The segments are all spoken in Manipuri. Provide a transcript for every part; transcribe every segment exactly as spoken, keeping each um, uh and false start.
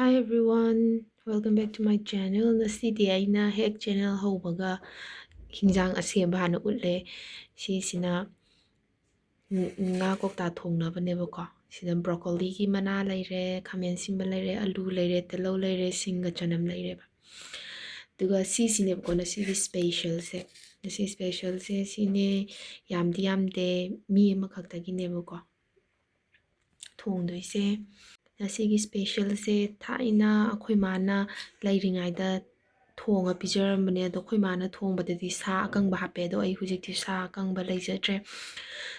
Hi everyone, welcome back to my channel. ꯉꯁꯤꯗꯤ ꯑꯩꯅ ꯍꯦꯛ channel ꯍꯧꯕꯒ ꯍꯤꯟꯖꯥꯡ ꯑꯁꯦꯝꯕ ꯍꯥꯟꯅ ꯎꯠꯂꯦ꯫ ꯁꯤꯁꯤꯅ ꯉꯥ ꯀꯧꯇꯥ ꯊꯣꯡꯅꯕꯅꯦꯕꯀꯣ꯫ ꯁꯤꯗ broccoliꯒꯤ ꯃꯅꯥ ꯂꯩꯔꯦ, ꯈꯥꯃꯦꯟ ꯑꯁꯤꯟꯕ ꯂꯩꯔꯦ, ꯑꯂꯨ ꯂꯩꯔꯦ, ꯇꯤꯜꯍꯧ ꯂꯩꯔꯦ, ꯁꯤꯡꯒ ꯆꯅꯝ ꯂꯩꯔꯦꯕ꯫ ꯑꯗꯨꯒ ꯁꯤꯁꯤꯅꯦꯕꯀꯣ ꯉꯁꯤꯒꯤ specialꯁꯦ꯫ ꯉꯁꯤ specialꯁꯦ ꯁꯤꯅꯦ, ꯌꯥꯝꯗꯤ ꯌꯥꯝꯗꯦ, ꯃꯤ ꯑꯃꯈꯛꯇꯒꯤꯅꯦꯕꯀꯣ ꯊꯣꯡꯗꯣꯏꯁꯦ꯫ ꯉꯁꯤꯒꯤ specialꯁꯦ ꯊꯥꯏꯅ ꯑꯩꯈꯣꯏ ꯃꯥꯅ ꯂꯩꯔꯤꯉꯩꯗ ꯊꯣꯡꯉ ꯄꯤꯖꯔꯝꯕꯅꯦ꯫ ꯑꯗꯣ ꯑꯩꯈꯣꯏ ꯃꯥꯅ ꯊꯣꯡꯕꯗꯗꯤ ꯁꯥ ꯑꯀꯪꯕ ꯍꯥꯞꯄꯦ, ꯑꯗꯣ ꯑꯩ ꯍꯧꯖꯤꯛꯇꯤ ꯁꯥ ꯑꯀꯪꯕ ꯂꯩꯖꯗ꯭ꯔꯦ꯫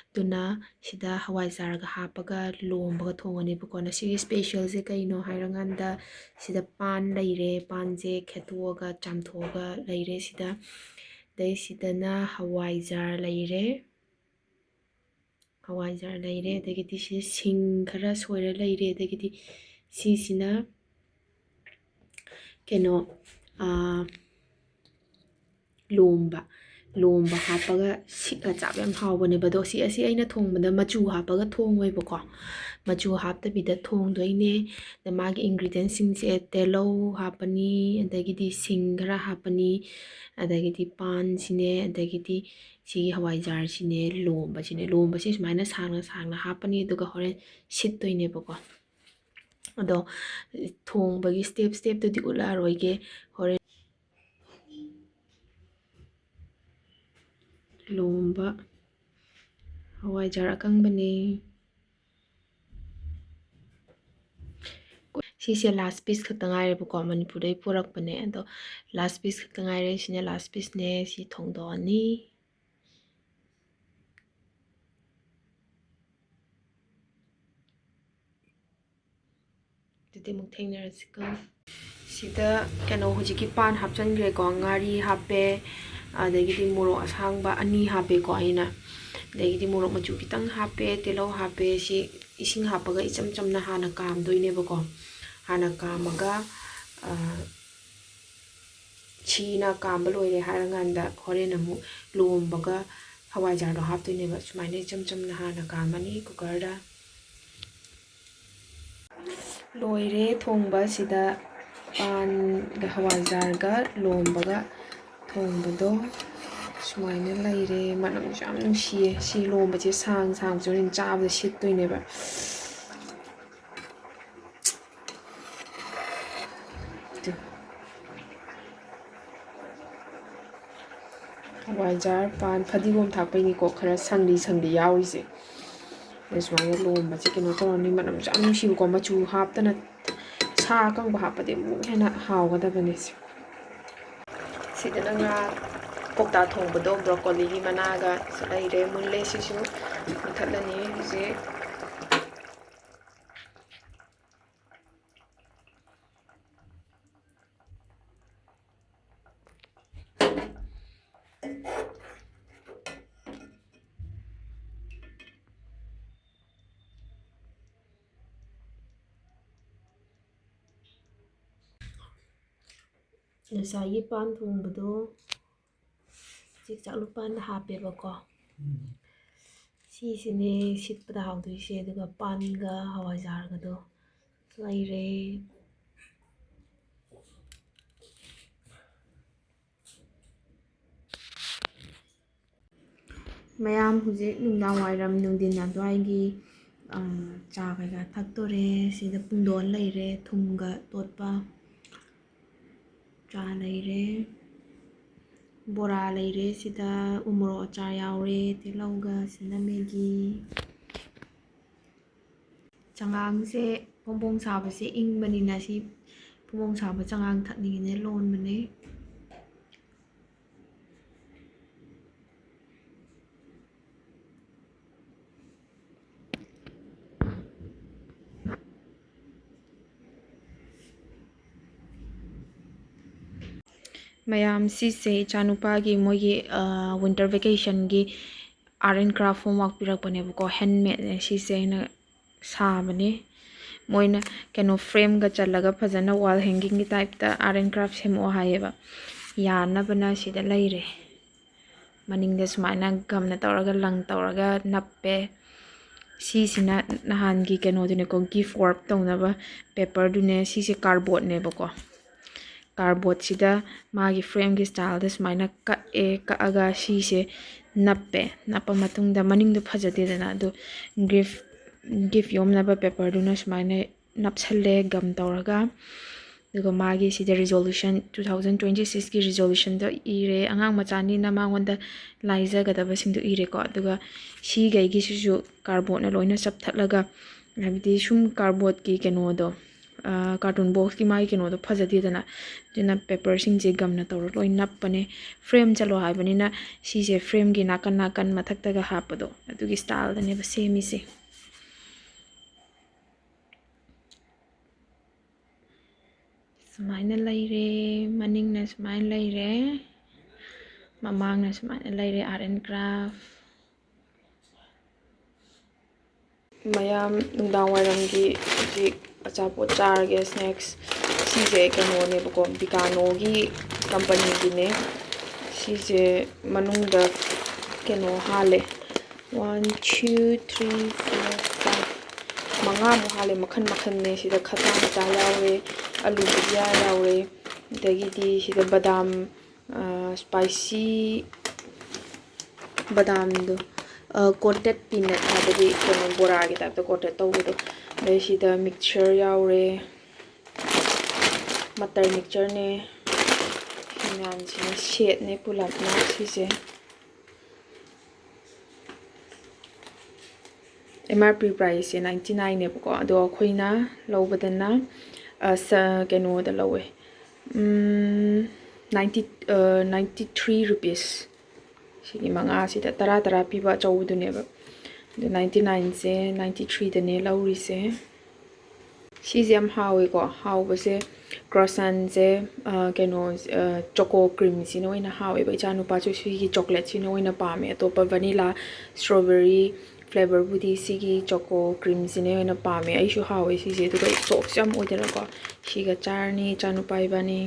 ꯑꯗꯨꯅ ꯁꯤꯗ ꯍꯋꯥꯏꯖꯥꯔꯒ ꯍꯥꯞꯄꯒ ꯂꯣꯝꯕꯒ ꯊꯣꯡꯉꯅꯦꯕꯀꯣ꯫ ꯉꯁꯤꯒꯤ specialꯁꯦ ꯀꯩꯅꯣ ꯍꯥꯏꯔꯀꯥꯟꯗ ꯁꯤꯗ ꯄꯥꯟ ꯂꯩꯔꯦ, ꯄꯥꯟꯁꯦ ꯈꯦꯠꯇꯣꯛꯑꯒ ꯆꯥꯝꯊꯣꯛꯑꯒ ꯂꯩꯔꯦ ꯁꯤꯗ꯫ ꯑꯗꯩ ꯁꯤꯗꯅ ꯍꯋꯥꯏꯖꯥꯔ ꯂꯩꯔꯦ, ꯍꯋꯥꯏꯖꯥꯔ ꯂꯩꯔꯦ, ꯑꯗꯒꯤꯗꯤ ꯁꯤ ꯁꯤꯡ ꯈꯔ ꯁꯣꯏꯔ ꯂꯩꯔꯦ, ꯑꯗꯒꯤꯗꯤ ꯁꯤꯁꯤꯅ ꯀꯩꯅꯣ, ꯑꯥ, ꯂꯣꯝꯕ, ꯂꯣꯝꯕ ꯍꯥꯞꯄꯒ ꯁꯤꯛꯑ ꯆꯥꯕ ꯌꯥꯝ ꯍꯥꯎꯕꯅꯦꯕ꯫ ꯑꯗꯣ ꯁꯤ, ꯑꯁꯤ ꯑꯩꯅ ꯊꯣꯡꯕꯗ ꯃꯆꯨ ꯍꯥꯞꯄꯒ ꯊꯣꯡꯉꯣꯏꯕꯀꯣ, ꯃꯆꯨ ꯍꯥꯞꯇꯕꯤꯗ ꯊꯣꯡꯗꯣꯏꯅꯦ꯫ ꯑꯗ ꯃꯥꯒꯤ ingredientꯁꯤꯡꯁꯦ ꯇꯤꯜꯍꯧ ꯍꯥꯞꯄꯅꯤ, ꯑꯗꯒꯤꯗꯤ ꯁꯤꯡ ꯈꯔ ꯍꯥꯞꯄꯅꯤ, ꯑꯗꯒꯤꯗꯤ ꯄꯥꯟꯁꯤꯅꯦ, ꯑꯗꯒꯤꯗꯤ ꯁꯤꯒꯤ ꯍꯋꯥꯏꯖꯥꯔꯁꯤꯅꯦ, ꯂꯣꯝꯕꯁꯤꯅꯦ꯫ ꯂꯣꯝꯕꯁꯤ ꯁꯨꯃꯥꯏꯅ ꯁꯥꯡꯅ ꯁꯥꯡꯅ ꯍꯥꯞꯄꯅꯤ, ꯑꯗꯨꯒ ꯍꯣꯔꯦꯟ ꯁꯤꯠꯇꯣꯏꯅꯦꯕꯀꯣ꯫ ꯑꯗꯣ ꯊꯣꯡꯕꯒꯤ step stepꯇꯨꯗꯤ ꯎꯠꯂꯛꯑꯔꯣꯏꯒꯦ꯫ ꯍꯣꯔꯦꯟ ꯂꯣꯝꯕ ꯍꯋꯥꯏꯖꯥꯔ ꯑꯀꯪꯕꯅꯦ꯫ ꯁꯤꯁꯦ last piece ꯈꯛꯇ ꯉꯥꯏꯔꯦꯕꯀꯣ, ꯃꯅꯤꯄꯨꯔꯗꯩ ꯄꯨꯔꯛꯄꯅꯦ꯫ ꯑꯗꯣ last piece ꯈꯛꯇ ꯉꯥꯏꯔꯦ꯫ ꯁꯤꯅ last pieceꯅꯦ꯫ ꯁꯤ ꯊꯣꯡꯗꯣꯛꯑꯅꯤ꯫ ꯑꯗꯨꯗꯤ ꯑꯃꯨꯛ ꯊꯦꯡꯅꯔꯁꯤꯀꯣ꯫ ꯁꯤꯗ ꯀꯩꯅꯣ, ꯍꯧꯖꯤꯛꯀꯤ ꯄꯥꯟ ꯍꯥꯞꯆꯟꯈ꯭ꯔꯦꯀꯣ, ꯉꯥꯔꯤ ꯍꯥꯞꯄꯦ, ꯑꯗꯒꯤꯗꯤ ꯃꯣꯔꯣꯛ ꯑꯁꯥꯡꯕ ꯑꯅꯤ ꯍꯥꯞꯄꯦꯀꯣ ꯑꯩꯅ, ꯑꯗꯒꯤꯗꯤ ꯃꯣꯔꯣꯛ ꯃꯆꯨ ꯈꯤꯇꯪ ꯍꯥꯞꯄꯦ, ꯇꯤꯜꯍꯧ ꯍꯥꯞꯄꯦ꯫ ꯁꯤ ꯏꯁꯤꯡ ꯍꯥꯞꯄꯒ ꯏꯆꯝ ꯆꯝꯅ ꯍꯥꯟꯅ ꯀꯥꯝꯗꯣꯏꯅꯦꯕꯀꯣ꯫ ꯍꯥꯟꯅ ꯀꯥꯝꯃꯒ, ꯑ, ꯁꯤꯅ ꯀꯥꯝꯕ ꯂꯣꯏꯔꯦ ꯍꯥꯏꯔꯀꯥꯟꯗ ꯍꯣꯔꯦꯟ ꯑꯃꯨꯛ ꯂꯣꯝꯕꯒ ꯍꯋꯥꯏꯖꯥꯔꯗꯣ ꯍꯥꯞꯇꯣꯏꯅꯦꯕ꯫ ꯁꯨꯃꯥꯏꯅ ꯏꯆꯝ ꯆꯝꯅ ꯍꯥꯟꯅ ꯀꯥꯝꯃꯅꯤ cookerꯗ꯫ ꯂꯣꯏꯔꯦ ꯊꯣꯡꯕ꯫ ꯁꯤꯗ ꯄꯥꯟꯒ ꯍꯋꯥꯏꯖꯥꯔꯒ ꯂꯣꯝꯕꯒ ꯊꯣꯡꯕꯗꯣ ꯁꯨꯃꯥꯏꯅ ꯂꯩꯔꯦ꯫ ꯃꯅꯝꯁꯨ ꯌꯥꯝ ꯅꯨꯡꯁꯤꯌꯦ꯫ ꯁꯤ ꯂꯣꯝꯕꯁꯦ ꯁꯥꯡ ꯁꯥꯡꯕꯁꯦ ꯍꯣꯔꯦꯟ ꯆꯥꯕꯗ ꯁꯤꯠꯇꯣꯏꯅꯦꯕ꯫ ꯍꯋꯥꯏꯖꯥꯔ, ꯄꯥꯟ, ꯐꯗꯤꯒꯣꯝ ꯊꯥꯛꯄꯩꯅꯤꯀꯣ ꯈꯔ ꯁꯪꯂꯤ ꯁꯪꯂꯤ ꯌꯥꯎꯔꯤꯁꯦ꯫ ꯑꯗꯩ ꯁꯨꯃꯥꯏꯅ ꯂꯣꯝꯕꯁꯦ ꯀꯩꯅꯣ ꯇꯧꯔꯅꯤ, ꯃꯅꯝꯁꯨ ꯌꯥꯝ ꯅꯨꯡꯁꯤꯕꯀꯣ꯫ ꯃꯆꯨ ꯍꯥꯞꯇꯅ ꯁꯥ ꯑꯀꯪꯕ ꯍꯥꯞꯄꯗꯤ ꯑꯃꯨꯛ ꯍꯦꯟꯅ ꯍꯥꯎꯒꯗꯕꯅꯦ ꯁꯦ꯫ ꯁꯤꯗꯅ ꯉꯥ ꯀꯧꯇꯥ ꯊꯣꯡꯕꯗꯣ broccoliꯒꯤ ꯃꯅꯥꯒꯁꯨ ꯂꯩꯔꯦ, ꯃꯨꯜꯂꯦ ꯁꯤꯁꯨ꯫ ꯃꯨꯊꯠꯂꯅꯤ ꯍꯧꯖꯤꯛ꯫ ꯉꯁꯥꯏꯒꯤ ꯄꯥꯟ ꯊꯣꯡꯕꯗꯣ ꯍꯧꯖꯤꯛ ꯆꯥꯛꯂꯨꯛ ꯄꯥꯟꯗ ꯍꯥꯞꯄꯦꯕꯀꯣ꯫ ꯁꯤꯁꯤꯅꯦ ꯁꯤꯠꯄꯗ ꯍꯥꯎꯗꯣꯏꯁꯦ꯫ ꯑꯗꯨꯒ ꯄꯥꯟꯒ ꯍꯋꯥꯏꯖꯥꯔꯒꯗꯣ ꯂꯩꯔꯦ꯫ ꯃꯌꯥꯝ ꯍꯧꯖꯤꯛ ꯅꯨꯡꯗꯥꯡ ꯋꯥꯏꯔꯝ ꯅꯨꯡꯊꯤꯟ ꯑꯗꯨꯋꯥꯏꯒꯤ, ꯑ, ꯆꯥ ꯀꯩꯀꯥ ꯊꯛꯇꯣꯔꯦ꯫ ꯁꯤꯗ ꯄꯨꯡꯗꯣꯟ ꯂꯩꯔꯦ, ꯊꯨꯝꯒ ꯇꯣꯠꯄ ꯆꯥ ꯂꯩꯔꯦ, ꯕꯣꯔꯥ ꯂꯩꯔꯦ, ꯁꯤꯗ ꯎꯃꯣꯔꯣꯛ ꯑꯆꯥꯔ ꯌꯥꯎꯔꯦ, ꯇꯤꯜꯍꯧꯒ ꯁꯤꯅ ꯃꯦꯒꯤ꯫ ꯆꯉꯥꯡꯁꯦ ꯐꯣꯡ ꯐꯣꯡ ꯁꯥꯕꯁꯦ ꯏꯪꯕꯅꯤꯅ ꯁꯤ ꯐꯣꯡ ꯐꯣꯡ ꯁꯥꯕ ꯆꯉꯥꯡ ꯊꯛꯅꯤꯡꯉꯤꯅꯦ ꯂꯣꯟꯕꯅꯦ꯫ ꯃꯌꯥꯝ, ꯁꯤꯁꯦ ꯏꯆꯥꯅꯨꯄꯥꯒꯤ ꯃꯣꯏꯒꯤ, ꯑ, winter vacationꯒꯤ art and craft homework ꯄꯤꯔꯛꯄꯅꯦꯕꯀꯣ꯫ Handmadeꯅꯦ ꯁꯤꯁꯦ, ꯑꯩꯅ ꯁꯥꯕꯅꯦ꯫ ꯃꯣꯏꯅ ꯀꯩꯅꯣ frameꯒ ꯆꯜꯂꯒ ꯐꯖꯅ wall hangingꯒꯤ typeꯇ art and craft ꯁꯦꯝꯃꯛꯑꯣ ꯍꯥꯏꯌꯦꯕ꯫ ꯌꯥꯅꯕꯅ ꯁꯤꯗ ꯂꯩꯔꯦ꯫ ꯃꯅꯤꯡꯗ ꯁꯨꯃꯥꯏꯅ ꯒꯝꯅ ꯇꯧꯔꯒ ꯂꯪ ꯇꯧꯔꯒ ꯅꯞꯄꯦ꯫ ꯁꯤꯁꯤꯅ ꯅꯍꯥꯟꯒꯤ ꯀꯩꯅꯣꯗꯨꯅꯦꯀꯣ, ꯒꯤꯐ ꯋꯥꯔꯞ ꯇꯧꯅꯕ ꯄꯦꯄꯔꯗꯨꯅꯦ꯫ ꯁꯤꯁꯦ ꯀꯥꯔꯕꯣꯔꯗꯅꯦꯕꯀꯣ꯫ ꯀꯥꯔꯕꯣꯔꯗꯁꯤꯗ ꯃꯥꯒꯤ ꯐ꯭ꯔꯦꯝꯒꯤ ꯁ꯭ꯇꯥꯏꯜꯗ ꯁꯨꯃꯥꯏꯅ ꯀꯛꯑꯦ꯫ ꯀꯛꯑꯒ ꯁꯤꯁꯦ ꯅꯞꯄꯦ꯫ ꯅꯞꯄ ꯃꯇꯨꯡꯗ ꯃꯅꯤꯡꯗꯣ ꯐꯖꯗꯦꯗꯅ, ꯑꯗꯨ ꯒꯤꯐ ꯒꯤꯐ ꯌꯣꯝꯅꯕ ꯄꯦꯄꯔꯗꯨꯅ ꯁꯨꯃꯥꯏꯅ ꯅꯞꯁꯜꯂꯦ ꯒꯝ ꯇꯧꯔꯒ꯫ ꯑꯗꯨꯒ ꯃꯥꯒꯤ ꯁꯤꯗ ꯔꯤꯖꯣꯂꯨꯁꯟ, ꯇꯨ ꯊꯥꯎꯖꯟ ꯇ꯭ꯋꯦꯟꯇꯤ ꯁꯤꯛꯁꯀꯤ ꯔꯤꯖꯣꯂꯨꯁꯟꯗꯣ ꯏꯔꯦ꯫ ꯑꯉꯥꯡ ꯃꯆꯥꯅꯤꯅ ꯃꯉꯣꯟꯗ ꯂꯥꯏꯖꯒꯗꯕꯁꯤꯡꯗꯣ ꯏꯔꯦꯀꯣ꯫ ꯑꯗꯨꯒ ꯁꯤꯈꯩꯒꯤꯁꯤꯁꯨ ꯀꯥꯔꯕꯣꯔꯗꯅ ꯂꯣꯏꯅ ꯆꯞꯊꯠꯂꯒ, ꯍꯥꯏꯕꯗꯤ ꯁꯨꯝ ꯀꯥꯔꯕꯣꯔꯗꯀꯤ ꯀꯩꯅꯣꯗꯣ, ꯀꯥꯔꯇꯨꯟ ꯕꯣꯛꯁꯀꯤ ꯃꯥꯒꯤ ꯀꯩꯅꯣꯗꯣ ꯐꯖꯗꯦꯗꯅ, ꯑꯗꯨꯅ ꯄꯦꯄꯔꯁꯤꯡꯁꯦ ꯒꯝꯅ ꯇꯧꯔ ꯂꯣꯏ ꯅꯞꯄꯅꯦ꯫ ꯐ꯭ꯔꯦꯝ ꯆꯠꯂꯣ ꯍꯥꯏꯕꯅꯤꯅ ꯁꯤꯁꯦ ꯐ꯭ꯔꯦꯝꯒꯤ ꯅꯥꯀꯟ ꯅꯥꯀꯟ ꯃꯊꯛꯇꯒ ꯍꯥꯞꯄꯗꯣ, ꯑꯗꯨꯒꯤ ꯁ꯭ꯇꯥꯏꯜꯗꯅꯦꯕ ꯁꯦꯝꯃꯤꯁꯦ꯫ ꯁꯨꯃꯥꯏꯅ ꯂꯩꯔꯦ, ꯃꯅꯤꯡꯅ ꯁꯨꯃꯥꯏꯅ ꯂꯩꯔꯦ, ꯃꯃꯥꯡꯅ ꯁꯨꯃꯥꯏꯅ ꯂꯩꯔꯦ꯫ Art and craft꯫ ꯃꯌꯥꯝ ꯅꯨꯡꯗꯥꯡ ꯋꯥꯏꯔꯝꯒꯤ ꯍꯧꯖꯤꯛ ꯑꯆꯥꯄꯣꯠ ꯆꯥꯔꯒꯦ, ꯁ꯭ꯅꯦꯛꯁ꯫ ꯁꯤꯁꯦ ꯀꯩꯅꯣꯅꯦꯕꯀꯣ, ꯕꯤꯀꯥꯅꯣꯒꯤ ꯀꯝꯄꯅꯤꯒꯤꯅꯦ꯫ ꯁꯤꯁꯦ ꯃꯅꯨꯡꯗ ꯀꯩꯅꯣ ꯍꯥꯜꯂꯦ, one, two, three, four, five, ꯃꯉꯥꯃꯨꯛ ꯍꯥꯜꯂꯦ꯫ ꯃꯈꯟ ꯃꯈꯟꯅꯦ꯫ ꯁꯤꯗ ꯈꯖꯥ ꯃꯆꯥ ꯌꯥꯎꯔꯦ, ꯑꯂꯨ ꯕꯨꯖꯤꯌꯥ ꯌꯥꯎꯔꯦ, ꯑꯗꯒꯤꯗꯤ ꯁꯤꯗ ꯕꯗꯥꯝ, ꯁ꯭ꯄꯥꯏꯁꯤ ꯕꯗꯥꯝꯗꯣ, ꯀꯣꯇꯦꯠ ꯄꯤꯅꯠ ꯍꯥꯏꯕꯗꯤ ꯀꯩꯅꯣ, ꯕꯣꯔꯥꯒꯤ ꯇꯥꯏꯞꯇ ꯀꯣꯇꯦꯠ ꯇꯧꯕꯗꯣ꯫ ꯑꯗꯩ ꯁꯤꯗ ꯃꯤꯛꯆꯔ ꯌꯥꯎꯔꯦ, ꯃꯇꯔ ꯃꯤꯛꯆꯔꯅꯦ꯫ ꯁꯤ ꯃꯌꯥꯝꯁꯤꯅ ꯁꯦꯠꯅꯦ ꯄꯨꯂꯞꯅ ꯁꯤꯁꯦ꯫ ꯑꯦꯝ ꯑꯥꯔ ꯄꯤ ꯄ꯭ꯔꯥꯏꯁꯁꯦ ꯅꯥꯏꯟꯇꯤ ꯅꯥꯏꯟꯅꯦꯕꯀꯣ, ꯑꯗꯣ ꯑꯩꯈꯣꯏꯅ ꯂꯧꯕꯗꯅ, ꯑ, ꯁ-, ꯀꯩꯅꯣꯗ ꯂꯧꯋꯦ, ꯎꯝ, ꯅꯥꯏꯟꯇꯤ, ꯑ, ꯅꯥꯏꯟꯇꯤ ꯊ꯭ꯔꯤ ꯔꯨꯄꯤꯁ꯫ ꯁꯤꯒꯤ ꯃꯉꯥꯁꯤꯗ ꯇꯔꯥ ꯇꯔꯥ ꯄꯤꯕ ꯑꯆꯧꯕꯗꯨꯅꯦꯕ꯫ ꯑꯗꯣ ꯅꯥꯏꯟꯇꯤ ꯅꯥꯏꯟꯁꯦ ꯅꯥꯏꯟꯇꯤ ꯊ꯭ꯔꯤꯗꯅꯦ ꯂꯧꯔꯤꯁꯦ꯫ ꯁꯤꯁꯦ ꯌꯥꯝ ꯍꯥꯎꯋꯦꯀꯣ꯫ ꯍꯥꯎꯕꯁꯦ, ꯀ꯭ꯔꯣꯁꯟꯁꯦ, ꯑ, ꯀꯩꯅꯣ, ꯑ, ꯆꯣꯀꯣ ꯀ꯭ꯔꯤꯝꯁꯤꯅ ꯑꯣꯏꯅ ꯍꯥꯎꯋꯦꯕ꯫ ꯏꯆꯥꯅꯨꯄꯥꯁꯨ ꯁꯤꯒꯤ ꯆꯣꯀ꯭ꯂꯦꯠꯁꯤꯅ ꯑꯣꯏꯅ ꯄꯥꯝꯃꯦ꯫ ꯑꯇꯣꯞꯄ ꯚꯅꯤꯂꯥ, ꯁ꯭ꯇ꯭ꯔꯣꯕꯦꯔꯤ ꯐ꯭ꯂꯦꯕꯔꯕꯨꯗꯤ ꯁꯤꯒꯤ ꯆꯣꯀꯣ ꯀ꯭ꯔꯤꯝꯁꯤꯅ ꯑꯣꯏꯅ ꯄꯥꯝꯃꯦ꯫ ꯑꯩꯁꯨ ꯍꯥꯎꯋꯦ ꯁꯤꯁꯦ꯫ ꯑꯗꯨꯒ ꯁꯣꯐꯁꯨ ꯌꯥꯝ ꯑꯣꯏꯗꯅꯀꯣ꯫ ꯁꯤꯒ ꯆꯥꯔꯅꯤ ꯏꯆꯥꯅꯨꯄꯥ ꯏꯕꯥꯅꯤ꯫